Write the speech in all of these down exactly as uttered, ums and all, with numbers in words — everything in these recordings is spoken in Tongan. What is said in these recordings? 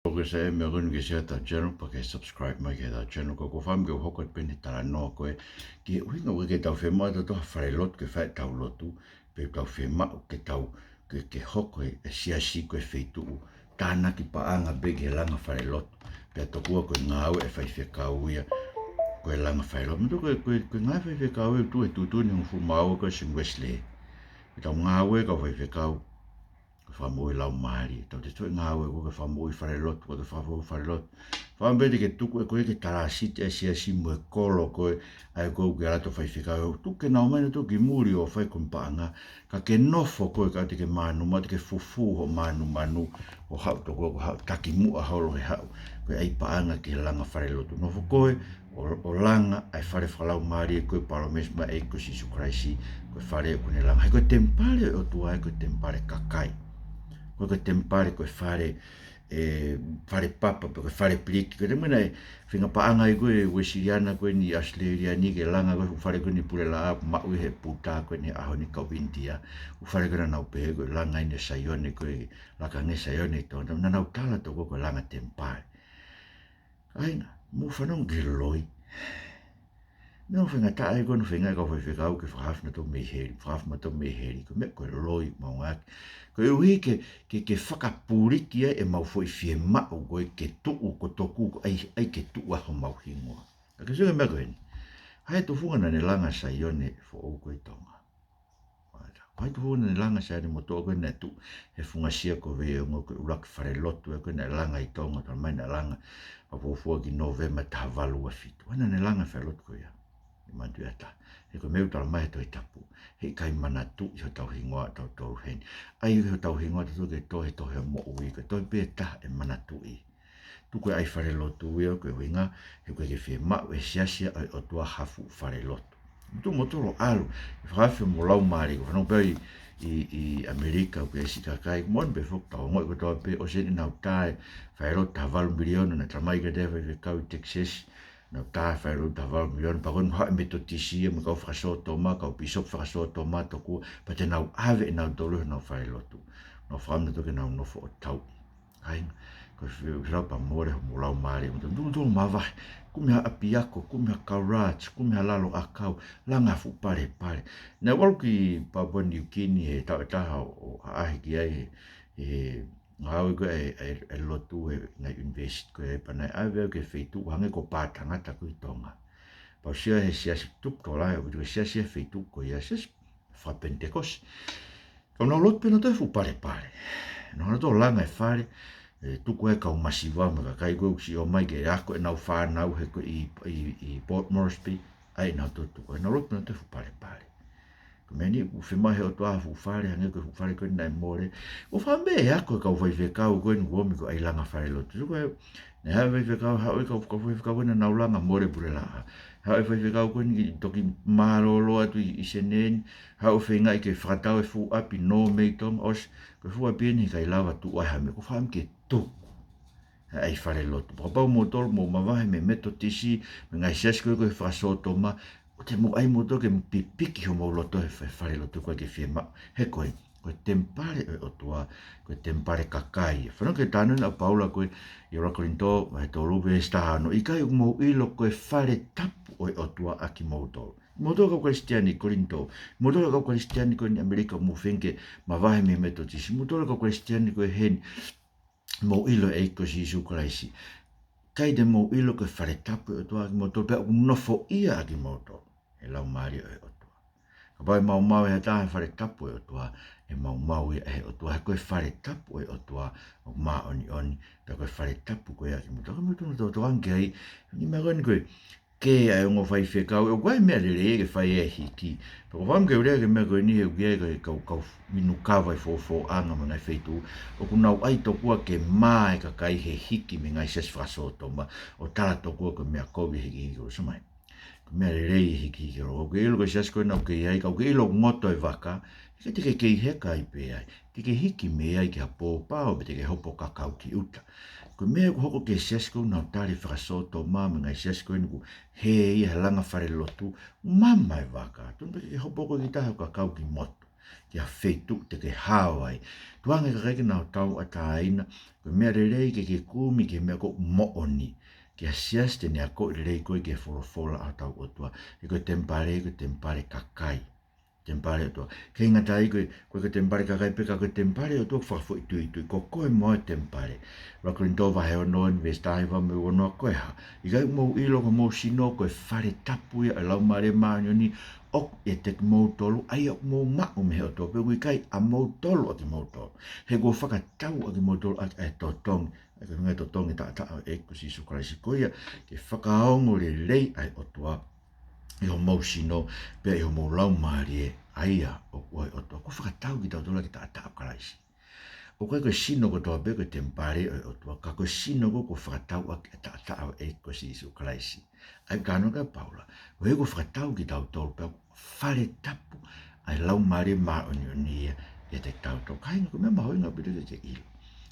ʻOku sai e meʻa ko eni ke share ʻetau channel, pea ke subscribe mai ki heʻetau channel. Ko ʻeku fakaʻamu ke u hoko atu pē ʻeni he talanoa ko ē ki he ʻuhinga ʻoku ʻikai ke tau fiemaʻu ʻe tautolu ha falelotu ke fai ʻetau lotu, pe tau fiemaʻu ke tau, ke, ke hoko e, e siasi ko e feituʻu tānaki paʻanga pē ki he langa falelotu. Pea tokua ko e ngāue e faifekau ia ko e langa falelotu. Mo tokua ko e, ko e, ko e ngāue faifekau ia ʻoku tuʻu he tuʻutuʻuni hongofulu mā ua ko e Sione Uēsilē. Ko ʻetau ngāue kau faifekau, ko e fakamoʻui laumālie. Tau te toe ngāue ko e fakamoʻui falelotu, ko e fakamoʻui falelotu. Fakamoʻui pē te ke tuku ē ko ē ke talāsiti e siasi mo e kolo ko ē, ʻa ē ko ē ʻoku ke ʻalu atu ʻo faifekau. Tuku ke nau ō mai nautolu ki muli ʻo fai ko e paʻanga. Ka ke nofo koe ka te ke mānumanu, te ke fufū hoʻo mānumanu, ʻo haʻu tokua ko haʻo takimuʻa holo he haʻu ko e ʻai paʻanga ki he langa falelotu. Nofo koe ʻo, ʻo langa ʻa e fale fakalaumālie ko e palōmesi mai ʻa e ʻEiki ko Sīsū Kalaisi, ko e fale ʻoku ne langa. He ko e temipale ʻo e ʻOtua ē, ko e temipale kakai. Ko e, ko e temipale, ko e fale, ʻe, fale papa, pe ko e fale piliki. Ko e temipale naʻe feinga paʻanga ai ko e Uēsiliana ko eni ʻi ʻAositelēlia ni ke langa ko e fuʻu fale ko eni Pulelaʻā, maʻu ʻe he puta ko eni ʻaho ni kau ʻInitia. Fuʻu fale ko ē naʻa nau pehē ko e langa eni ʻa Saione, ko e laka ange Saione ʻi Tonga. Naʻa nau tala tokua ko e langa temipale. Kāinga, mou fanongo ki he loi. Meʻa ʻoku faingataʻa ai ko ē hono feinga e kau faifekau ke fakahaofi nautolu mei heli, fakahaofi nautolu mei heli. Ko e meʻa ko e loi maʻu ngāueʻaki. Koeʻuhi ke, ke, ke fakapuliki ai ʻemau foʻi fiemaʻu ko ē ke tuʻu ko toku, ko e ʻai, ʻai ke tuʻu ʻa homau hingoa. Ka ke sio ki he meʻa ko eni. Ko e hā e tufunga naʻa ne langa ʻa Saione foʻou ko ē ʻi Tonga? Ko e hā e tufunga naʻa ne langa ʻa Saione Motuʻa ko ē naʻe tuʻu he funga sia ko Veiongo, ko e ʻuluaki falelotu ē ko ē naʻe langa ʻi Tonga, talamai naʻe langa ʻapoʻofuʻu ki Nōvema taha valu ua fitu. Ko e hā naʻa ne langa e falelotu ko ia? ʻE manatuʻi ʻe ha taha. He ko e meʻa ʻoku talamai ʻe he Tohi Tapu, heʻikai manatuʻi hotau hingoa ʻatautolu heni. ʻAi hotau hingoa ʻatautolu ke tohi he tohi ʻo e moʻui, ko e tohi pē ʻe taha ʻe manatuʻi. Tuku e ʻai falelotu ia ko e ʻuhinga, he ʻoku ʻikai ke fiemaʻu ʻe he siasi ʻo e ʻOtua ha fuʻu falelotu. Tuku moutolu ʻo ʻalu ʻo fakaafe homou laumālie, ko e fanongo pē ʻi, ʻi, ʻi ʻAmelika, ʻoku ʻi ai e siʻi kakai, moʻoni pē foki, tau ongoʻi kotoa pē, ʻosi eni ʻenau tā e falelotu taha valu miliona naʻe talamai kiate au ʻe he faifekau ʻi Texas, ʻenau tā e falelotu taha valu miliona, pea ko eni haʻu e Metotisi ia mo e kau fakasōtoma, kau pīsope fakasōtoma tokua, pea te nau ʻave ʻe nautolu honau falelotu. Nau fakaʻamu nautolu ke nau nofo ʻo tau. Kāinga, ko e fie-, fie lau pea mole homou laumālie, mo te tuʻu tō mavahe, kumi ha ʻapiako, kumi ha garage, kumi ha lalo ʻakau, langa fuʻu palepale. Naʻa ku ʻalu ki Papua New Guinea he taʻu ʻe taha ʻo, ʻo ʻaʻahi ki ai he, he ngāue ko ē ʻa e, ʻa e, ʻa e lotu he ngaahi university ko ē, pea naʻe ʻave au ki he feituʻu hangē ko Pātangata ko ē ʻi Tonga. Pea u sio he siasi tupu tokolahi, ʻo pehē ko e siasi he feituʻu ko ia, siasi fakapenitekosi. Ka ʻoku nau lotu pē nautolu he fuʻu palepale. Nau lotu ʻo langa e fale, ʻe, tuku ai e kau masiva mo e kakai ko ē ʻoku siʻi ō mai ke ako ʻenau fānau he ko ē ʻi, ʻi, ʻi Port Moresby, ʻai ʻenau tutu. Ko ʻenau lotu pē nautolu he fuʻu palepale. Ko e meʻa ni ʻoku fiemaʻu ʻe he ʻOtua ha fuʻu fale, hangē ko e fuʻu fale ko ē naʻe mole. ʻOku fakaʻamu pē ʻe he ako e kau faifekau ko eni ʻoku ʻomi ko e ʻai langa falelotu. So ko e, naʻe haʻu e faifekau, haʻu e kau, kau faifekau ko eni naʻa nau langa, mole Pulelaʻā. Haʻu e faifekau ko eni toki mālōlō atu ʻi, ʻi Senē ni. Haʻu ʻo feingaʻi ke fakatau e fuʻu ʻapi, nō mei Tonga, ʻosi, ko e fuʻu ʻapi eni heʻikai lava tuʻu ai ha meʻa, ʻoku fakaʻamu ke tuku. ʻAi falelotu. Pea kapau moutolu mou mavahe mei he Metotisi, mei he ngaahi siasi ko ē ko ē fakasōtoma, ʻoua te mou ʻai moutolu ke pipiki homou loto he fa-, falelotu ko ē ʻoku ʻikai ke fiemaʻu. He ko e, ko e temipale ʻo e ʻOtua, ko e temipale kakai. Fanongo ki he talanoa ʻa Paula ko ē ʻi he ʻuluaki Kolinitō, vahe tolu veesi taha ono, ʻikai ʻoku mou ʻilo ko e fale tapu ʻo e ʻOtua ʻa kimoutolu. Moutolu kau Kalisitiane ʻi Kolinitō, moutolu kau Kalisitiane ko eni ʻi ʻAmelika ʻoku mou feinga ke mavahe mei he Metotisi, moutolu kau Kalisitiane ko ē heni, mou ʻilo e ʻEiki ko Sīsū Kalaisi. ʻIkai te mou ʻilo ko e fale tapu ʻo e ʻOtua ʻa kimoutolu, pea ʻoku nofoʻia ʻa kimoutolu ʻe he Laumālie ʻo e ʻOtua. Kapau ʻe maumau ʻe ha taha e fale tapu ʻo e ʻOtua, ʻe maumau ia ʻe he ʻOtua. He ko e fale tapu ʻo e ʻOtua ʻoku māʻoniʻoni, pea ko e fale tapu ko ia ʻa kimoutolu. Ka mou tonu tau tokanga ki ai, ʻi he meʻa ko eni ko e, ke ʻai ongo faifekau, ʻoku ʻi ai e meʻa lelei ke fai e hiki. Pea ʻoku ou fakaʻamu ke u lea ki he meʻa ko eni he ʻoku ʻi ai e kau, kau inu kava ʻi he fofoʻanga mo e ngaahi feituʻu ʻoku nau ʻai tokua ke mā e kakai he hiki mei he ngaahi siasi fakasōtoma, ʻo tala tokua ko e meʻa kovi e hikihiki ʻo sio mai. Ko e meʻa lelei e hikihiki ʻo, ʻoku ke ʻilo ko e siasi ko ē naʻa ke ʻi ai, ka ʻoku ke ʻilo ʻoku ngoto e vaka, ʻikai te ke kei heka ai pē ai. Te ke hiki mei ai ki ha pōpao, pe te ke hopo kakau ki ʻuta. Ko e meʻa ʻoku hoko ki he siasi ko ē ʻoku nau tali fakasōtoma mo e ngaahi siasi ko eni ʻoku hē ia he langa falelotu, mama e vaka. Tonu pē ke hopo koe ki tahi ʻo kakau ki motu. ki ha feituʻu te ke hao ai. Tuku ange ki he kakai ke nau tauʻatāina, ko e meʻa lelei ke ke kumi ki he meʻa ʻoku moʻoni. Ki ha siasi te ne akoʻi lelei koe ki he folofola ʻa hotau ʻOtua. He ko e temipale, ko e temipale kakai. Temipale ʻOtua. Kei ngata ai ko e, ko e temipale kakai pē ka ko e temipale ʻOtua ʻoku fakafoʻituitui. Ko koe mo au temipale. ʻUluaki Kolinitō vahe ono veesi taha hiva mo e ua noa ko e hā. ʻIkai ʻoku mou ʻilo ko homou sino ko e fale tapu ia ʻo e Laumālie Māʻoniʻoni ʻoku ʻiate kimoutolu, ʻa ia ʻoku mou maʻu mei he ʻOtua, pea ʻoku ʻikai ʻamoutolu ʻa kimoutolu. He kuo fakatau ʻa kimoutolu ʻaki ʻa e totongi, ʻa e kāinga totongi taʻataʻa ʻo e ʻEiki ko Sīsū Kalaisi. Ko ia, ke fakaongo lelei ʻa e ʻOtua ʻi homou sino, pea ʻi homou laumālie, ʻa ia ʻoku ʻo e ʻOtua. Kuo fakatau kitautolu ʻaki e taʻataʻa ʻo Kalaisi. ʻOku ʻikai ko e sino kotoa pē ko e temipale ʻo e ʻOtua, ka ko e sino ko ē kuo fakatau ʻaki e taʻataʻa ʻo e ʻEiki ko Sīsū Kalaisi. ʻA ia ʻoku talanoa ki ai ʻa Paula, ko e kuo fakatau kitautolu pea fale tapu ʻa e Laumālie Māʻoniʻoni ia ʻiate kitautolu. Kāinga, ko e meʻa mahuʻinga ʻaupito ke ke ʻilo.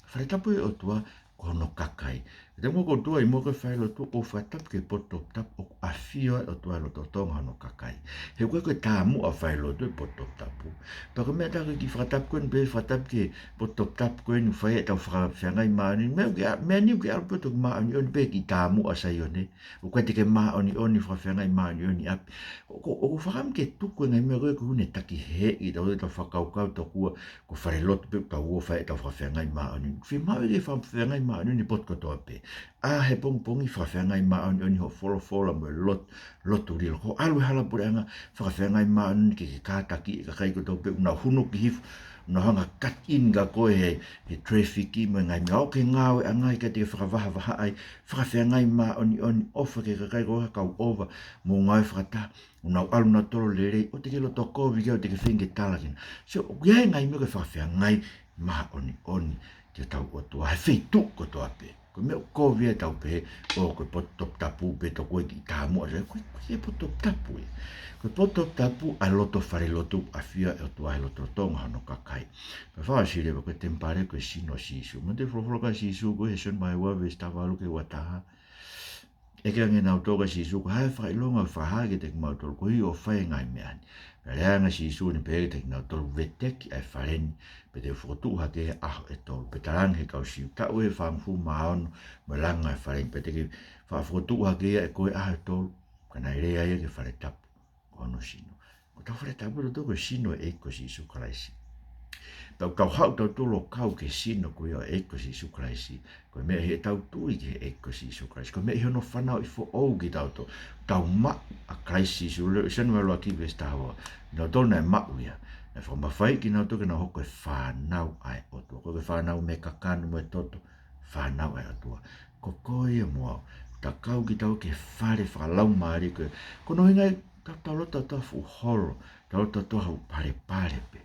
Fale tapu ʻo e ʻOtua ko hono kakai. He taimi ʻoku ou tuʻu ai mo koe ʻo fai lotu, ʻoku ou fakatapu ki he potu toputapu ʻoku ʻafio ai e ʻOtua ʻi loto Tonga hono kakai. He ʻoku ʻikai ko e taumuʻa fai lotu e potu toputapu. Pea ko e meʻa ʻe taha ko e kiʻi fakatapu ko eni pē, fakatapu ki he potu toputapu ko eni ʻoku fai ai ʻetau fakafeangai māʻoniʻoni. Meʻa ʻoku ke ʻa-, meʻa ni ʻoku ke ʻalu pē ʻo toki māʻoniʻoni pē ki he taumuʻa Saione. ʻOku ʻikai te ke māʻoniʻoni fakafeangai māʻoniʻoni ʻapi. ʻOku, ʻoku, ʻoku fakamke tuku e ngaahi meʻa ko ē ʻoku ne taki heʻi ʻetau, ʻetau fakakaukau tokua ko e fale lotu pē ʻoku tau ō ʻo fai ʻetau fakafeangai māʻoniʻoni. Fiemaʻu ke fakafeangai māʻoniʻoni he potu kotoa pē. ʻAʻa he pongipongi, fakafeangai māʻoniʻoni hoʻo folofola mo e lot-, lotu lilo. Ko hoʻo ʻalu he hala puleʻanga, fakafeangai māʻoniʻoni ke ke kātakiʻi e kakai kotoa pē ʻoku nau hunuki hifo, ʻoku nau hanga ʻo cut in kia koe he, he traffic mo e ngaahi meʻa. ʻOku ke ngāueʻanga, ʻikai te ke fakavahavahaʻa ai, fakafeangai māʻoniʻoni, ʻofa ki he kakai ko ē ʻoku kau ʻova mo e ngāue fakataha. ʻOku nau ʻalu nautolu lelei, ʻoua te ke loto kovi ki ai, ʻoua te ke feinga ke tala ki ai. So, ʻoku ʻi ai e ngaahi meʻa ke fakafeangai māʻoniʻoni ki hotau ʻOtua he feituʻu kotoa pē. Ko e meʻa ʻoku kovi ai ʻetau pehē, ʻo ko e potu toputapu pē ʻoku ʻikai ko e kiʻi taumuʻa, ko e, ko e potu toputapu ia. Ko e potu toputapu ʻa e loto fale lotu ʻoku ʻafio ai e ʻOtua ʻi loto Tonga hono kakai. Pea fakaʻosi leva ko e temipale ko e sino ʻo Sīsū. Manatuʻi e folofola ʻa Sīsū ko ē he Sione vahe ua veesi taha valu ki he ua taha. ʻEke ange nautolu kia Sīsū, ko hai ʻe fakaʻilonga ʻo fakahā kiate kimautolu koeʻuhi ʻoku fai e ngaahi meʻa ni? Pea lea ange ʻa Sīsū ʻo ne pehē kiate kinautolu, veteki ʻa e fale ni, pea te u fokotuʻu hake ia he ʻaho ʻe tolu. Pea talaange ʻe he kau Siu, taʻu ʻe fāngofulu mā ono mo e langa e fale ni, pea te ke faʻa fokotuʻu hake ia ʻe koe he ʻaho ʻe tolu? Ka naʻe lea ia ki he fale tapu ko hono sino. Ko hotau fale tapu ʻatautolu ko e sino ʻo e ʻEiki ko Sīsū Kalaisi. Pea ʻoku tau haʻu tautolu ʻo kau ki he sino ko ia ʻo e ʻEiki ko Sīsū Kalaisi. Ko e meʻa ʻi heʻetau tui ki he ʻEiki ko Sīsū Kalaisi. Ko e meʻa ʻi hono fanauʻi foʻou kitautolu. Tau maʻu ʻa Kalaisi Sīsū, lea ʻa Sione vahe ua ki he veesi taha ua. Nautolu naʻe maʻu ia, naʻe fakamafaiʻi kinautolu ke nau hoko ko e fānau ʻa e ʻOtua. Ko e fānau mei he kakano mo e toto, fānau ʻa e ʻOtua. Ko koe ia mo au. Tau kau kitautolu ki he fale fakalaumālie ko ē. Ko hono ʻuhinga ia, tau, tau lotu tautolu ha fuʻu holo, tau lotu tautolu ha fuʻu palepale pē.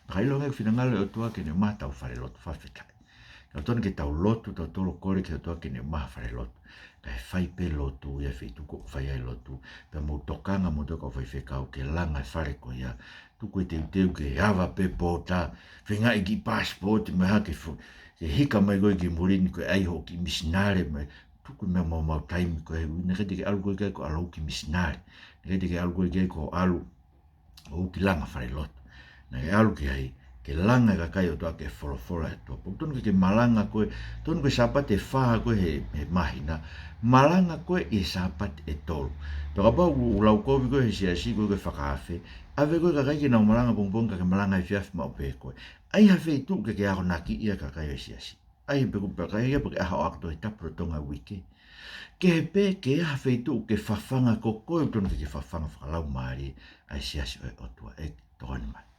Pea ʻiloange ko e finangalo e ʻOtua ke ne ʻomai hotau fale lotu, fakafetaʻi. Ka ʻoku totonu ke tau lotu tautolu ʻo kole ki he ʻOtua ke ne ʻomai ha fale lotu. Kae fai pē lotu ia he feituʻu ʻoku fai ai e lotu. Pea mou tokanga moutolu kau faifekau ke langa e fale ko ia. Tuku e teuteu ke ava pē pōta, feingaʻi e kiʻi passport mo e hā ke fo-, ke hika mai koe ki muli ni ko e ʻai hoʻo kiʻi misinale mai. Tuku e meʻa maumau taimi ko ē, naʻe ʻikai te ke ʻalu koe ki ai ko e ʻalu ki he misinale. Naʻe ʻikai te ke ʻalu koe ki ai ko e ʻalu ʻo ō ki he langa fale lotu. Naʻe ʻalu ki ai ke langa e kakai ʻo e ʻOtua ki he folofola ʻa e ʻOtua. Pea ʻoku totonu ke ke malanga koe, totonu ko e Sāpate ʻe fā ko ē he, he māhina, malanga koe ʻi he Sāpate ʻe tolu. Pea kapau ʻoku lau kovi koe he siasi ko ē ke fakaafe, ʻave koe e kakai ke nau malanga pongipongi ka ke malanga efiafi maʻu pē koe. ʻAi ha feituʻu ke ke akonakiʻi ai e kakai ʻo e siasi. ʻAi pē ko e pea kai ia pea ke ʻaho ʻo ako Tohi Tapu lolotonga e uike. Kehe pē ke ʻi ai ha feituʻu ke fafanga, ko koe ʻoku totonu ke ke fafanga fakalaumālie ʻa e siasi ʻo e ʻOtua. ʻEiki, tokoni mai.